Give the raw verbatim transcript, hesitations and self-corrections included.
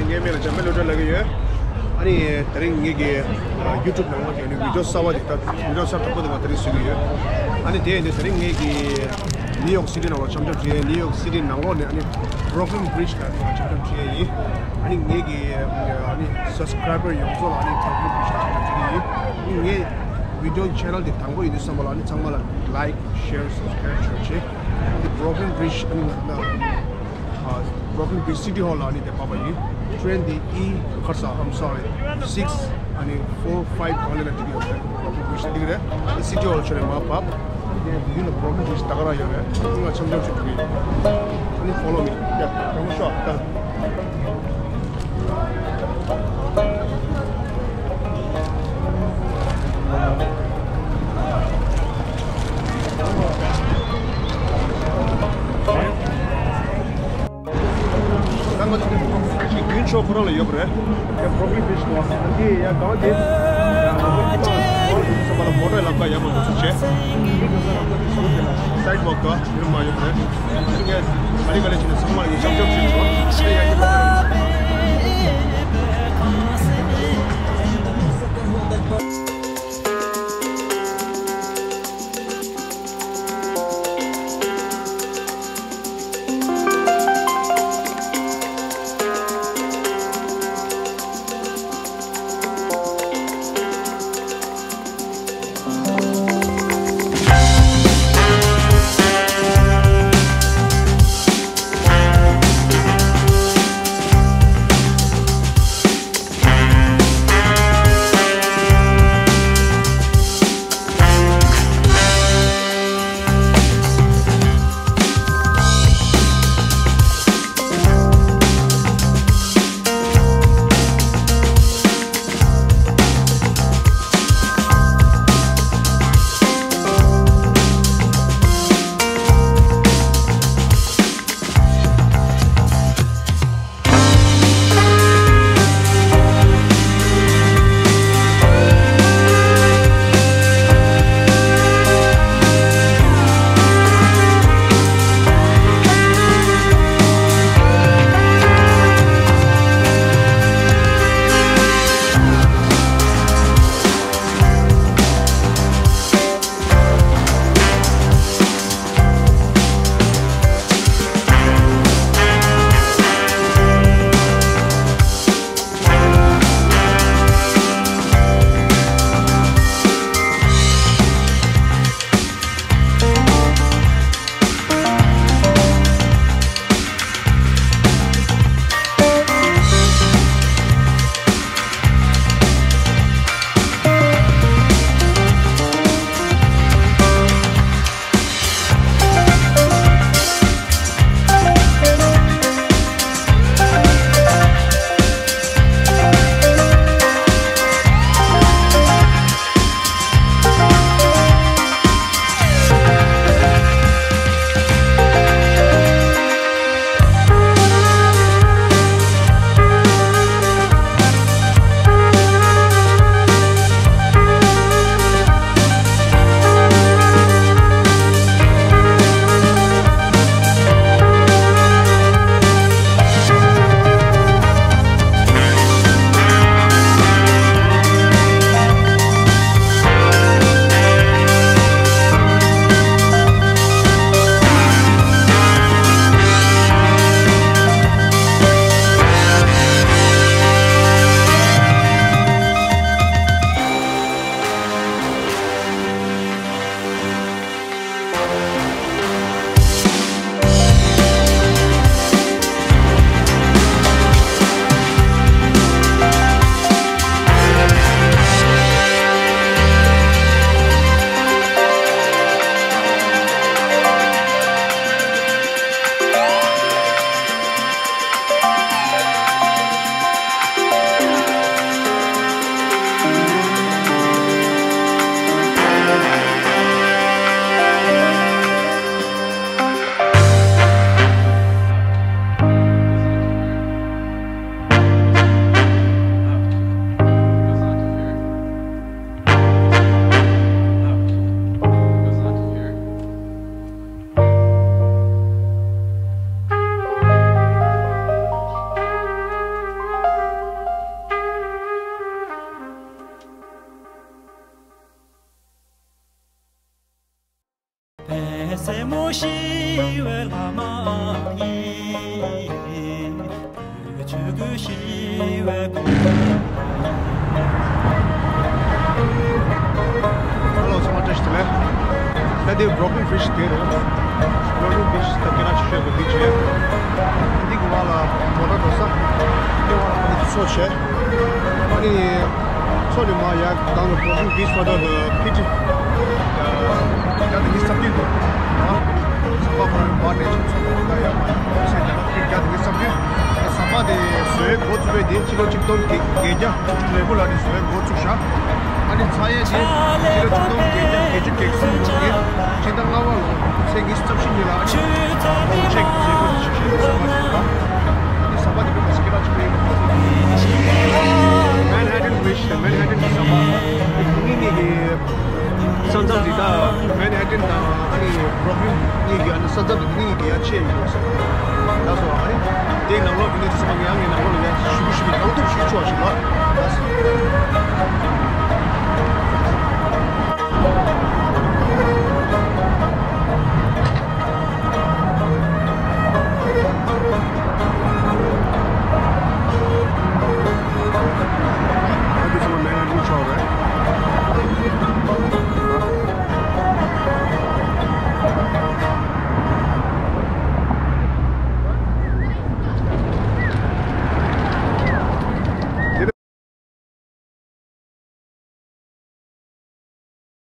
ངའི་མིང་ལ་འཇམ་དཔལ་བློ་གྲོས་ལབ་ཀྱི་ཡོད། ཨ་ནི་དེ་རིང་ངེད་ཀྱི་ཡུ་ཊུབ་ནང་ལོགས་ཀྱི་ཨ་ནི་བི་ཌི་ཡོ་གསར་པ་དེ་ད་བི་ཌི་ཡོ་གསར་དང་པོ་དེ་ང་དེ་རིང་བཟོ་གི་ཡོད། ཨ་ནི་དེ་ཡིན་དུས་དེ་རིང་ངེད་ཀྱི་ནིའུ་ཡོག་སི་ཊི་ནང་ལ་འཆམ་འཆམ་བྱེད་ཡས། ནིའུ་ཡོག་སི་ཊི་ནང་ལོགས་ནས་ཨ་ནི་Brooklyn Bridge ལ་ང་འཆམ་འཆམ་བྱེད་ཡས་ཡིན། ཨ་ནི་ངེད་ཀྱི་ཨ་ནི་སབ་སི་ཀ་རའི་བར་ཡོངས་རྫོགས་ལ་ཨ་ནི་Brooklyn Bridge ལ་འཆམ་འཆམ་བྱེད་ཀྱི་ཡིན། ཨ་ནི་ངའི་བི་ཌི་ཡོ་ཆེ་ནལ་དེ་དང་པོ་ཡིན་དུས་ཙམ་པ་ལ་ཨ་ནི་ཚང་མ་ལ་ལའིཀ་ཤེར་སབ་སི་ཀ་རའིབ་ཤེར་བྱེད། ཨ་ནི་Brooklyn Bridge ཨ་ནི་ང་ད་Brooklyn Bridge City Hall ལ་ཨ་ནི་དེ་བབས་པ་ཡིན། ཊེན་དེ་ཨི་ཁར་ས་I'm sorry six ཨ་ནི་four five གང་ལ་ལ་འགྲིག་ཡོད་རེད། Brooklyn Bridge འགྲིག་རེད། City Hall ཆེ་རེད་མ་བབས། དེ་ཡིན་ན་Brooklyn Bridge ད་ག་རང་ཡོད་རེད། ང་འཆམ་འཆམ་ཞིག་འགྲིག་ཡོད། ཨ་ནི་follow me. Yeah, come on, sure. ད་ང་ཚོ་ཞིག་རྒྱུན་ཆོག་ཁོ་རང་ལ་ཡོད་པ་རེད། ཡང་Brooklyn Bridge དུ་བ་འདི་ཡང་གང་དེ་ཡང་ང་ཚོ་ཁྱིམ་པ་ཚོ་ལ་མོ་ཊ་ལམ་ཁ་ཡག་པོ་འདུག་ཚུལ་བྱས། སའིཌ་ཝོག་དུ་རིམ་མ་ཡོད་པ་རེད། ངས་ག་ལེ་ག་ལེ་བྱས་ནས་ཚང་མ་ལ་ངས་འཆམ་འཆམ་ཞུས་ཆོག་དེ་ཡང་ཁྱིམ་པ་ཚོ། སེར་མོ་ཞི་བའི་ལྷ་མ་ཡིན། ཆོས་ཀྱི་ཞི་བའི་གོ། ཧེ་ལོ། ཚང་མ་བཀྲ་ཤིས་བདེ་ལེགས། ད་དེ་Brooklyn Bridge དེ་རེད། Brooklyn Bridge ད་སྐད་གྲགས་ཆེ་ཤོས་པ་འདི་བྱས། འདི་གི་བར་ལ་མོ་ཊ་འགྲོ་ས། དེ་བར་ལ་ང་ཚོ་ཚོ་བྱས། ཨ་ནི། ཚོ་ནི་མ་ཡར་གདང་ལ་Brooklyn Bridge མ་གཏོགས་ཕི་ཊི་ཡ་ད་ངའི་སྲབ་ཀྱི་འདུག་ཨ། ཟམ་པ་ཁོ་རང་བར་ནས་ཅིག་ཚོ་ད་ཡར་མ་ཡར་ཚེ་ད་ཕི་ཊི་ཡ་ད་ངའི་སྲབ་ཀྱི། ཟམ་པ་དེ་བཟོས་འགོ་བཙུགས་པའི་དེ་ཕྱི་ལོ་ཆིག་སྟོང་བརྒྱད་བརྒྱ་ལེ་དགུ་ལ་ནས་བཟོས་འགོ་བཙུགས་ཤག་ཨ་ནི་ཚ་ཡས་དེ་ཕྱི་ལོ་ཆིག་སྟོང་བརྒྱད་བརྒྱ་བརྒྱད་ཅུ་གྱ་གསུམ་ལོ་དེ་ཕྱི་ཟླ་ལྔ་པ་ལོ་ཚེས་ཉི་ཤུ་རྩ་བཞི་ཉིན་ལ་ཨ་ནི་ཆེག་བཟོས་འགོ་བཙུགས་ཤག་ཨ་ནི་ཟམ་པ་དེ་ད་ཨ་ནི་ཟམ་པ་དེ་བས་སྐད་གྲགས་ཆེ་བའི་Manhattan Bridge དང་Manhattan གྱི་ཟམ་པ། དེ་གཉིས་གཉིས་ཀྱི་ས་མཚམས་འདི་དག་Manhattan དང་ཨ་ནི་Brooklyn གཉིས་ཀྱི་ཨ་ནི་ས་མཚམས་འདི་གཉིས་ཀྱི་ཡ་ཆེ་ཡོད་ཟེར། ད་སོ་ཨ་ནི་དེའི་ནང་ལོགས་ཀྱི་གནས་ཚུལ་ཚང་མ་ངས་ཨ་ནི་ནང་ལོགས་ལ་ཡ་ཞུ་གི་ཞུ་གི་གང་ཐུབ་ཞུ་ཆོག་ཞིག་ལ་ད་སོ།